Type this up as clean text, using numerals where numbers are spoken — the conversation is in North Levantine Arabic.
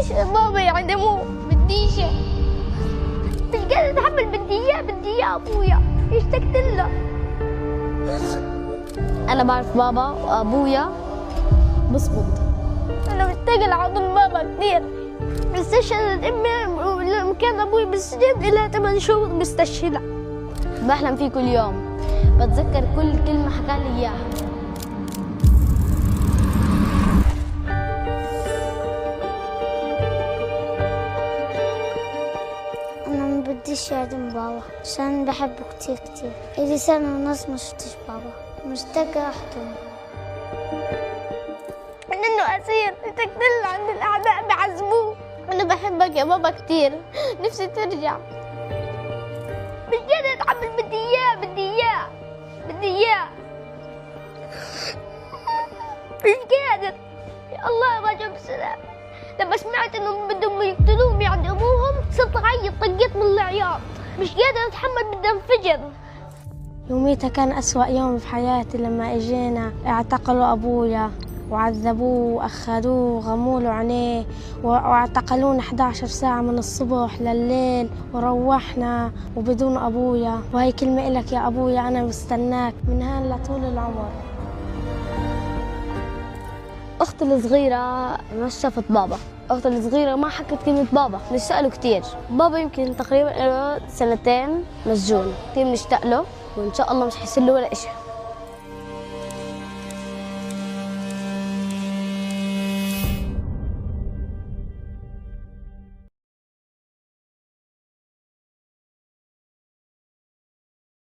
بديش بابا يعدموه، بديش، مش قادرة اتحمل. بدي اياه، بدي اياه ابويا، اشتقت له. انا بعرف بابا وابويا بصمد. انا مشتاقة لحضن بابا كثير. استشهدت امي لما كان ابوي بالسجن، لها 8 شهور مستشهدة. بحلم فيه كل يوم، بتذكر كل كلمة حكالي اياها. أنا ما بديش أعدم بابا عشان بحبه كتير كتير. إلي سنة ونص ما شفتش بابا، مشتاقة أحضنه. إنه أسير، اشتقت له عند الأعداء بعذبوه. أنا بحبك يا بابا كتير، نفسي ترجع. مش قادرة أتحمل، بدي إياه، بدي إياه، بدي إياه، مش قادر. يا الله رجع بسلام. لما سمعت إنهم بدهم يقتلوهم يعدموهم صرت أعيط، طقيت من العياط، مش قادرة أتحمل، بدي أنفجر. يوميتها كان أسوأ يوم في حياتي لما إجينا اعتقلوا أبويا وعذبوه وأخذوه وغموا له عينيه واعتقلونا 11 ساعة من الصبح لليل، وروحنا وبدون أبويا. وهي كلمة إلك يا أبويا، أنا بستناك من هان لطول العمر. أختي الصغيرة ما شافت بابا، أختي الصغيرة ما حكت كلمة بابا، بنشتاق له كثير. بابا يمكن تقريبا له 2 سنين مسجون، كثير بنشتاق له، وإن شاء الله مش حيصير له ولا إشي.